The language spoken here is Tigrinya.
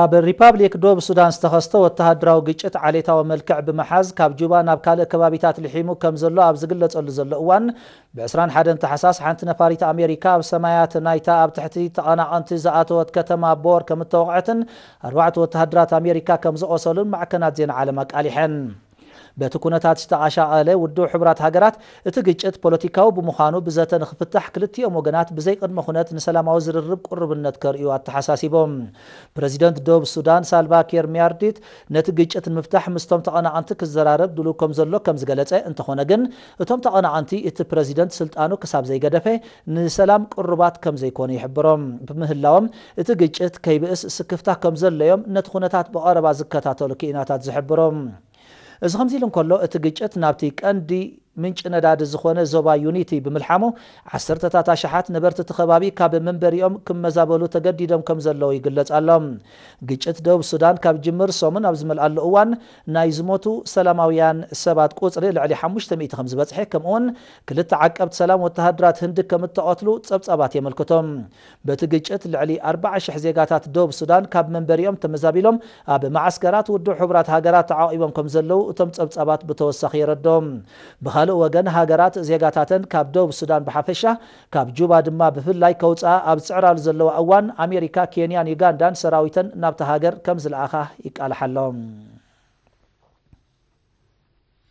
ኣብ ሪፓብሊክ ደቡብ ሱዳን ዝተኸስተ ወተሃደራዊ ግጭት ዓሌታዊ መልክዕ ብምሓዝ ካብ ጁባ ናብ ካልእ ከባቢታት ልሒሙ ከም ዘሎ ኣብ ዝግለጸሉ ዘሎ እዋን፣ ብ ዕስራን ሓደን ታሕሳስ ሓንቲ ነፋሪት ኣሜሪካ ኣብ ሰማያት ናይታ ኣብ ትሕቲ ተቐናቐንቲ ዝኣተወት ከተማ ቦር ከም እተወቕዐትን ኣርባዕተ ወተሃደራት ኣሜሪካ ከም ዝቖሰሉን ማዕከናት ዜና ዓለም ኣቃሊሐን። በቲ ኩነታት ዝተኣሻቐለ ውድብ ሕቡራት ሃገራት፣ እቲ ግጭት ፖለቲካዊ ብምዃኑ ብዘተ ንክፍታሕ ክልቲኦም ወገናት ብዘይቅድመ ኩነት ንሰላማዊ ዝርርብ ቅሩብነት ከርእዩ ኣተሓሳሲቦም። ፕረዚደንት ደቡብ ሱዳን ሳልቫ ኪር ሚያርዲት ነቲ ግጭት ንምፍታሕ ምስቶም ተቐናቐንቲ ክዘራረብ ድሉው ከም ዘሎ ከም ዝገለጸ፣ እንተኾነ ግን እቶም ተቐናቐንቲ እቲ ፕረዚደንት ስልጣኑ ክሳብ ዘይገደፈ ንሰላም ቅሩባት ከም ዘይኮኑ ይሕብሮም ብምህላዎም፣ እቲ ግጭት ከይብእስ ስክፍታ ከም ዘለዮም ነቲ ኩነታት ብቐረባ ዝከታተሉ ክኢናታት ዝሕብሮም። እዚ ከምዚ ኢሉ እንከሎ፣ እቲ ግጭት ናብቲ ቀንዲ ምንጪ ነዳዲ ዝኾነ ዞባ ዩኒቲ ብምልሓሙ፣ ዓሰርተታት ኣሽሓት ነበርቲ እቲ ከባቢ ካብ መንበሪኦም ክመዛበሉ ተገዲዶም ከም ዘለዉ ይግለጽ ኣሎ። ግጭት ደቡብ ሱዳን ካብ ጅምር ሰሙን ኣብ ዝመልኣሉ እዋን፣ ናይ ዝሞቱ ሰላማውያን ሰባት ቁጽሪ ልዕሊ ሓሙሽተ ሚእቲ ከም ዝበጽሐ፣ ከምኡውን ክልተ ዓቀብቲ ሰላም ወተሃደራት ህንዲ ከም እተቐትሉ ጸብጻባት የመልክቶም። በቲ ግጭት ልዕሊ ኣርባዓ ሽሕ ዜጋታት ደቡብ ሱዳን ካብ መንበሪኦም ተመዛቢሎም ኣብ መዓስከራት ውድብ ሕቡራት ሃገራት ተዓቒቦም ከም ዘለዉ እቶም ጸብጻባት ብተወሳኺ የረድኦም። ብኻልእ ወገን፣ ሃገራት ዜጋታተን ካብ ደቡብ ሱዳን ብሓፈሻ፣ ካብ ጁባ ድማ ብፍላይ ከውፅኣ ኣብ ዝጽዕራሉ ዘለዋ እዋን፣ ኣሜሪካ፣ ኬንያን ዩጋንዳን ሰራዊተን ናብታ ሃገር ከም ዝለኣኻ ይቃልሓሎም።